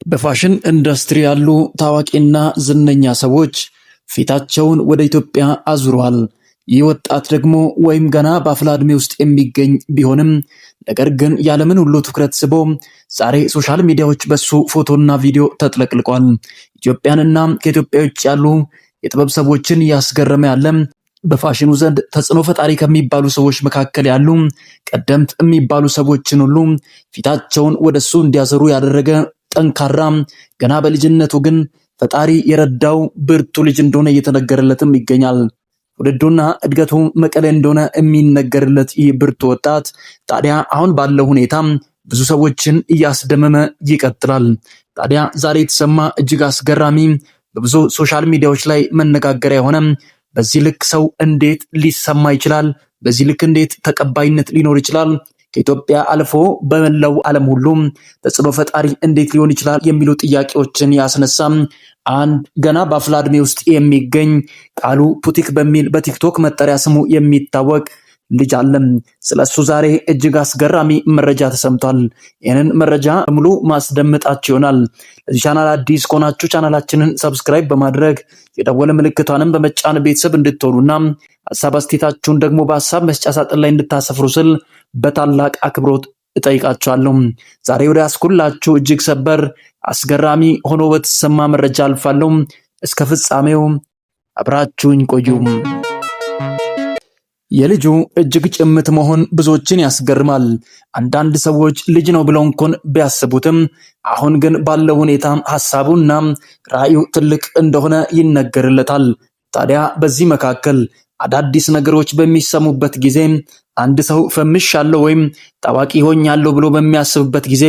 በፋሽን ኢንዱስትሪ ያሉ ታዋቂና ዝነኛ ሰዎች ፊታቸውን ወደ ኢትዮጵያ አዙረዋል። ይህ ወጣት ደግሞ ወይም ገና በአፍላ ዕድሜ ውስጥ የሚገኝ ቢሆንም ነገር ግን ያለምን ሁሉ ትኩረት ስቦ ዛሬ social media ዎች በሱ ፎቶና ቪዲዮ ተጥለቅልቋል። ኢትዮጵያንና ከኢትዮጵያ ውጭ ያሉ የጥበብ ሰዎችን እያስገረመ ያለ፣ በፋሽኑ ዘንድ ተጽዕኖ ፈጣሪ ከሚባሉ ሰዎች መካከል ያሉ ቀደምት የሚባሉ ሰዎችን ሁሉ ፊታቸውን ወደሱ እንዲያዞሩ ያደረገ ጠንካራ፣ ገና በልጅነቱ ግን ፈጣሪ የረዳው ብርቱ ልጅ እንደሆነ እየተነገረለትም ይገኛል። ትውልዱና እድገቱ መቀሌ እንደሆነ የሚነገርለት ይህ ብርቱ ወጣት ታዲያ አሁን ባለው ሁኔታ ብዙ ሰዎችን እያስደመመ ይቀጥላል። ታዲያ ዛሬ የተሰማ እጅግ አስገራሚ፣ በብዙ social media ዎች ላይ መነጋገሪያ የሆነ፣ በዚህ ልክ ሰው እንዴት ሊሰማ ይችላል? በዚህ ልክ እንዴት ተቀባይነት ሊኖር ይችላል? ከኢትዮጵያ አልፎ በመላው ዓለም ሁሉም ተጽዕኖ ፈጣሪ እንዴት ሊሆን ይችላል የሚሉ ጥያቄዎችን ያስነሳም አንድ ገና በአፍላ ዕድሜ ውስጥ የሚገኝ ቃሉ ፑቲክ በሚል በቲክቶክ መጠሪያ ስሙ የሚታወቅ ልጅ አለም። ስለሱ ዛሬ እጅግ አስገራሚ መረጃ ተሰምቷል። ይህንን መረጃ በሙሉ ማስደምጣችሁ ይሆናል። ለዚህ ቻናል አዲስ ከሆናችሁ ቻናላችንን subscribe በማድረግ የደወል ምልክቷንም በመጫን ቤተሰብ እንድትሆኑና ሀሳብ አስተያየታችሁን ደግሞ በሀሳብ መስጫ ሳጥን ላይ እንድታሰፍሩ ስል በታላቅ አክብሮት እጠይቃችኋለሁ። ዛሬ ወደ ያስኩላችሁ እጅግ ሰበር አስገራሚ ሆኖ በተሰማ መረጃ አልፋለሁ። እስከ ፍጻሜው አብራችሁኝ ቆዩ። የልጁ እጅግ ጭምት መሆን ብዙዎችን ያስገርማል። አንዳንድ ሰዎች ልጅ ነው ብለው እንኳን ቢያስቡትም አሁን ግን ባለው ሁኔታ ሀሳቡና ራዕዩ ትልቅ እንደሆነ ይነገርለታል። ታዲያ በዚህ መካከል አዳዲስ ነገሮች በሚሰሙበት ጊዜ፣ አንድ ሰው ፈምሻለሁ ወይም ታዋቂ ሆኛለሁ ብሎ በሚያስብበት ጊዜ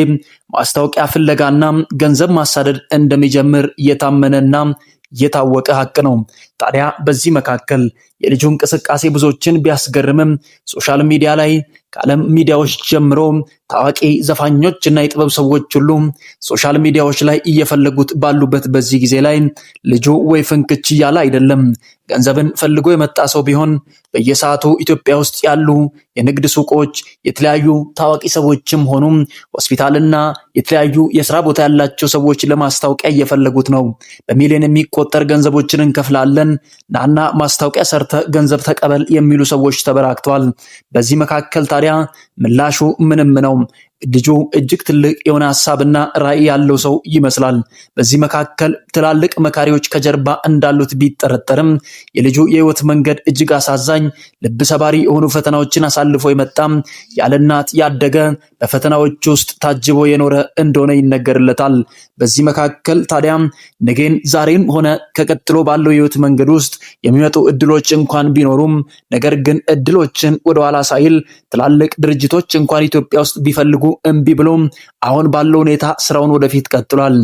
ማስታወቂያ ፍለጋና ገንዘብ ማሳደድ እንደሚጀምር የታመነና የታወቀ ሀቅ ነው። ታዲያ በዚህ መካከል የልጁ እንቅስቃሴ ብዙዎችን ቢያስገርምም social media ላይ ከዓለም ሚዲያዎች ጀምሮ ታዋቂ ዘፋኞች እና የጥበብ ሰዎች ሁሉ social media ዎች ላይ እየፈለጉት ባሉበት በዚህ ጊዜ ላይ ልጁ ወይ ፍንክች እያለ አይደለም። ገንዘብን ፈልጎ የመጣ ሰው ቢሆን በየሰዓቱ ኢትዮጵያ ውስጥ ያሉ የንግድ ሱቆች፣ የተለያዩ ታዋቂ ሰዎችም ሆኑ ሆስፒታልና የተለያዩ የስራ ቦታ ያላቸው ሰዎች ለማስታወቂያ እየፈለጉት ነው። በሚሊዮን የሚቆጠር ገንዘቦችን እንከፍላለን፣ ናና ማስታወቂያ ሰርተ ገንዘብ ተቀበል የሚሉ ሰዎች ተበራክተዋል። በዚህ መካከል ታዲያ ምላሹ ምንም ነው። ልጁ እጅግ ትልቅ የሆነ ሀሳብና ራዕይ ያለው ሰው ይመስላል። በዚህ መካከል ትላልቅ መካሪዎች ከጀርባ እንዳሉት ቢጠረጠርም የልጁ የህይወት መንገድ እጅግ አሳዛኝ፣ ልብ ሰባሪ የሆኑ ፈተናዎችን አሳልፎ የመጣም፣ ያለ እናት ያደገ፣ በፈተናዎች ውስጥ ታጅቦ የኖረ እንደሆነ ይነገርለታል። በዚህ መካከል ታዲያ ነገን ዛሬም ሆነ ከቀጥሎ ባለው የህይወት መንገድ ውስጥ የሚመጡ እድሎች እንኳን ቢኖሩም ነገር ግን እድሎችን ወደኋላ ሳይል ትላልቅ ድርጅቶች እንኳን ኢትዮጵያ ውስጥ ቢፈልጉ እምቢ ብሎ አሁን ባለው ሁኔታ ስራውን ወደፊት ቀጥሏል።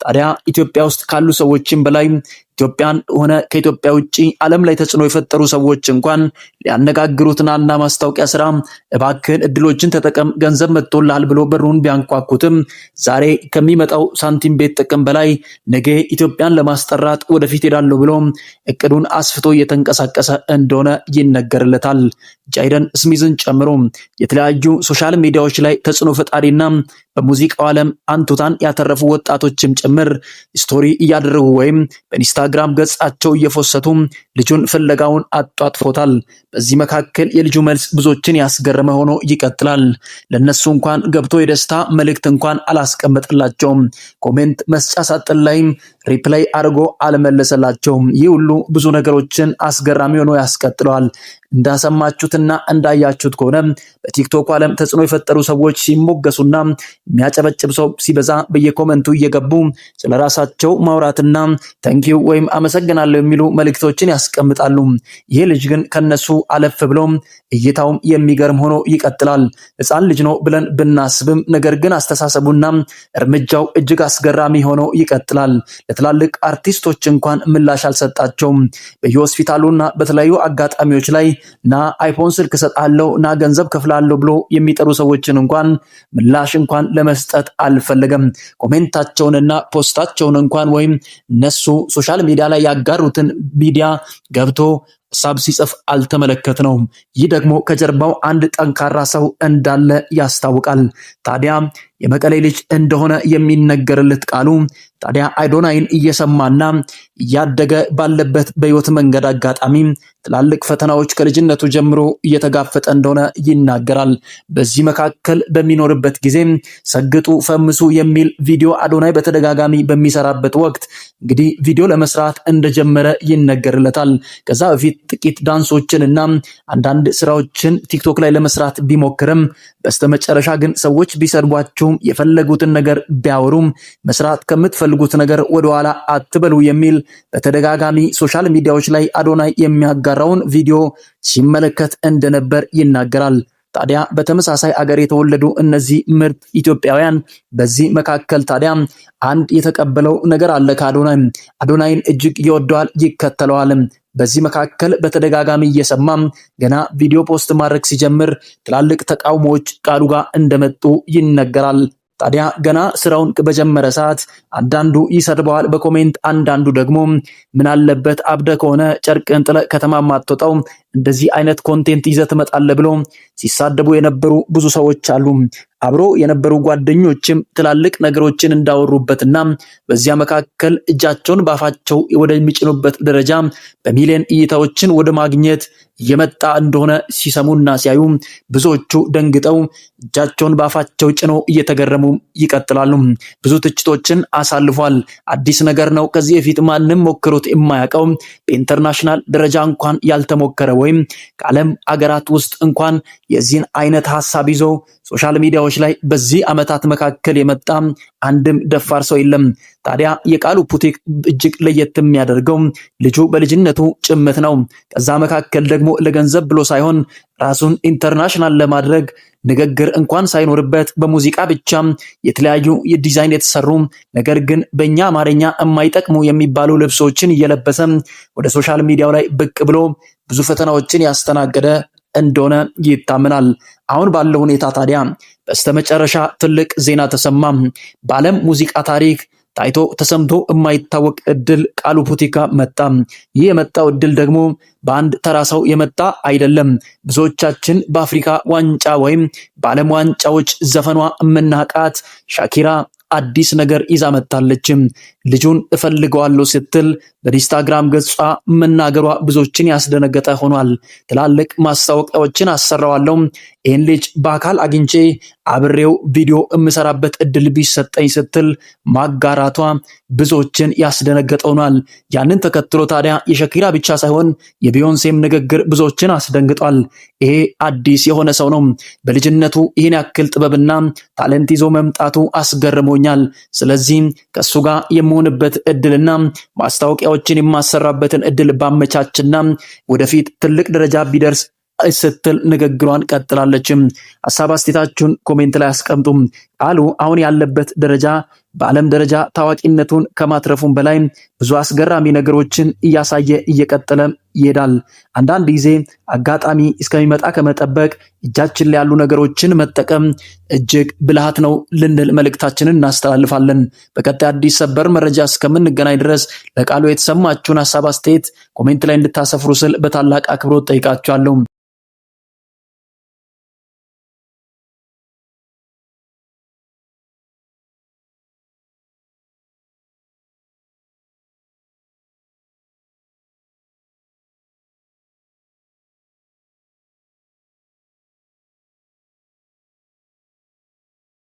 ታዲያ ኢትዮጵያ ውስጥ ካሉ ሰዎችም በላይ ኢትዮጵያን ሆነ ከኢትዮጵያ ውጭ ዓለም ላይ ተጽዕኖ የፈጠሩ ሰዎች እንኳን ሊያነጋግሩትናና ማስታወቂያ ስራ እባክህን እድሎችን ተጠቀም ገንዘብ መጥቶልሃል ብሎ በሩን ቢያንኳኩትም ዛሬ ከሚመጣው ሳንቲም ቤት ጥቅም በላይ ነገ ኢትዮጵያን ለማስጠራት ወደፊት ሄዳለሁ ብሎ እቅዱን አስፍቶ እየተንቀሳቀሰ እንደሆነ ይነገርለታል። ጃይደን ስሚዝን ጨምሮ የተለያዩ social media ዎች ላይ ተጽዕኖ ፈጣሪና በሙዚቃው ዓለም አንቱታን ያተረፉ ወጣቶችም ጭምር story እያደረጉ ወይም በኢንስታግራም ገጻቸው እየፎሰቱ ልጁን ፍለጋውን አጧጥፎታል። በዚህ መካከል የልጁ መልስ ብዙዎችን ያስገረመ ሆኖ ይቀጥላል። ለነሱ እንኳን ገብቶ የደስታ መልእክት እንኳን አላስቀመጠላቸውም። Comment መስጫ ሳጥን ላይም reply አድርጎ አልመለሰላቸውም። ይህ ሁሉ ብዙ ነገሮችን አስገራሚ ሆኖ ያስቀጥለዋል። እንዳሰማችሁትና እንዳያችሁት ከሆነ በቲክቶክ ዓለም ተጽዕኖ የፈጠሩ ሰዎች ሲሞገሱና የሚያጨበጭብ ሰው ሲበዛ በየ comment ኡ እየገቡ ስለራሳቸው ማውራትና thank you ወይም አመሰግናለሁ የሚሉ መልእክቶችን ያስቀምጣሉ። ይህ ልጅ ግን ከነሱ አለፍ ብሎ እይታውም የሚገርም ሆኖ ይቀጥላል። ሕፃን ልጅ ነው ብለን ብናስብም ነገር ግን አስተሳሰቡና እርምጃው እጅግ አስገራሚ ሆኖ ይቀጥላል። ለትላልቅ አርቲስቶች እንኳን ምላሽ አልሰጣቸውም። በየሆስፒታሉና በተለያዩ አጋጣሚዎች ላይ ና አይፎን ስልክ እሰጥሃለሁ፣ ና ገንዘብ ከፍላለሁ ብሎ የሚጠሩ ሰዎችን እንኳን ምላሽ እንኳን ለመስጠት አልፈለገም። Comment ኣቸውንና post ኣቸውን እንኳን ወይም እነሱ social media ላይ ያጋሩትን ሚዲያ ገብቶ ሀሳብ ሲጽፍ አልተመለከትነውም። ይህ ደግሞ ከጀርባው አንድ ጠንካራ ሰው እንዳለ ያስታውቃል። ታዲያ የመቀሌ ልጅ እንደሆነ የሚነገርለት ቃሉ ታዲያ አዶናይን እየሰማና እያደገ ባለበት በህይወት መንገድ አጋጣሚ ትላልቅ ፈተናዎች ከልጅነቱ ጀምሮ እየተጋፈጠ እንደሆነ ይናገራል። በዚህ መካከል በሚኖርበት ጊዜ ሰግጡ ፈምሱ የሚል ቪዲዮ አዶናይ በተደጋጋሚ በሚሰራበት ወቅት እንግዲህ ቪዲዮ ለመስራት እንደጀመረ ይነገርለታል። ከዛ በፊት ጥቂት ዳንሶችን እና አንዳንድ ስራዎችን ቲክቶክ ላይ ለመስራት ቢሞክርም በስተመጨረሻ ግን ሰዎች ቢሰድቧቸውም የፈለጉትን ነገር ቢያወሩም መስራት ከምትፈልጉት ነገር ወደኋላ አትበሉ የሚል በተደጋጋሚ social media ዎች ላይ አዶናይ የሚያጋራውን ቪዲዮ ሲመለከት እንደነበር ይናገራል። ታዲያ በተመሳሳይ አገር የተወለዱ እነዚህ ምርጥ ኢትዮጵያውያን በዚህ መካከል ታዲያ አንድ የተቀበለው ነገር አለ ከአዶናይ። አዶናይን እጅግ ይወደዋል፣ ይከተለዋል። በዚህ መካከል በተደጋጋሚ እየሰማም ገና ቪዲዮ post ማድረግ ሲጀምር ትላልቅ ተቃውሞዎች ቃሉ ጋር እንደመጡ ይነገራል። ታዲያ ገና ስራውን በጀመረ ሰዓት አንዳንዱ ይሰድበዋል በ comment፣ አንዳንዱ ደግሞ ምን አለበት አብደ ከሆነ ጨርቅን ጥለህ ከተማ ማትወጣው እንደዚህ አይነት content ይዘህ ትመጣለህ ብሎ ሲሳደቡ የነበሩ ብዙ ሰዎች አሉ። አብሮ የነበሩ ጓደኞችም ትላልቅ ነገሮችን እንዳወሩበትና በዚያ መካከል እጃቸውን ባፋቸው ወደሚጭኑበት ደረጃ በሚሊዮን እይታዎችን ወደ ማግኘት እየመጣ እንደሆነ ሲሰሙና ሲያዩ ብዙዎቹ ደንግጠው እጃቸውን ባፋቸው ጭነው እየተገረሙ ይቀጥላሉ። ብዙ ትችቶችን አሳልፏል። አዲስ ነገር ነው። ከዚህ በፊት ማንም ሞክሮት የማያውቀው በ international ደረጃ እንኳን ያልተሞከረ ወይም ከዓለም አገራት ውስጥ እንኳን የዚህን አይነት ሀሳብ ይዞ social media ዎች ላይ በዚህ ዓመታት መካከል የመጣ አንድም ደፋር ሰው የለም። ታዲያ የቃሉ ፑቲክ እጅግ ለየት የሚያደርገው ልጁ በልጅነቱ ጭምት ነው። ከዛ መካከል ደግሞ ለገንዘብ ብሎ ሳይሆን ራሱን international ለማድረግ ንግግር እንኳን ሳይኖርበት በሙዚቃ ብቻ የተለያዩ የዲዛይን የተሰሩ ነገር ግን በእኛ አማርኛ የማይጠቅሙ የሚባሉ ልብሶችን እየለበሰ ወደ social media ው ላይ ብቅ ብሎ ብዙ ፈተናዎችን ያስተናገደ እንደሆነ ይታመናል። አሁን ባለው ሁኔታ ታዲያ በስተመጨረሻ ትልቅ ዜና ተሰማ። በዓለም ሙዚቃ ታሪክ ታይቶ ተሰምቶ የማይታወቅ እድል ቃሉ ፑቲካ መጣ። ይህ የመጣው እድል ደግሞ በአንድ ተራ ሰው የመጣ አይደለም። ብዙዎቻችን በአፍሪካ ዋንጫ ወይም በዓለም ዋንጫዎች ዘፈኗ የምናውቃት ሻኪራ አዲስ ነገር ይዛ መጥታለችም። ልጁን እፈልገዋለሁ ስትል በኢንስታግራም ገጿ መናገሯ ብዙዎችን ያስደነገጠ ሆኗል። ትላልቅ ማስታወቂያዎችን አሰራዋለሁ፣ ይህን ልጅ በአካል አግኝቼ አብሬው ቪዲዮ የምሰራበት እድል ቢሰጠኝ ስትል ማጋራቷ ብዙዎችን ያስደነገጠ ሆኗል። ያንን ተከትሎ ታዲያ የሸኪራ ብቻ ሳይሆን የቢዮንሴም ንግግር ብዙዎችን አስደንግጧል። ይሄ አዲስ የሆነ ሰው ነው። በልጅነቱ ይህን ያክል ጥበብና talent ይዞ መምጣቱ አስገርሞኛል። ስለዚህ ከእሱ ጋር የምሆንበት እድልና ማስታወቂያዎችን የማሰራበትን እድል ባመቻችና ወደፊት ትልቅ ደረጃ ቢደርስ ስትል ንግግሯን ቀጥላለችም። ሀሳብ አስተያየታችሁን comment ላይ አስቀምጡም። ቃሉ አሁን ያለበት ደረጃ በዓለም ደረጃ ታዋቂነቱን ከማትረፉም በላይ ብዙ አስገራሚ ነገሮችን እያሳየ እየቀጠለ ይሄዳል። አንዳንድ ጊዜ አጋጣሚ እስከሚመጣ ከመጠበቅ እጃችን ላይ ያሉ ነገሮችን መጠቀም እጅግ ብልሃት ነው ልንል መልእክታችንን እናስተላልፋለን። በቀጣይ አዲስ ሰበር መረጃ እስከምንገናኝ ድረስ ለቃሉ የተሰማችሁን ሀሳብ አስተያየት comment ላይ እንድታሰፍሩ ስል በታላቅ አክብሮት ጠይቃችኋለሁ።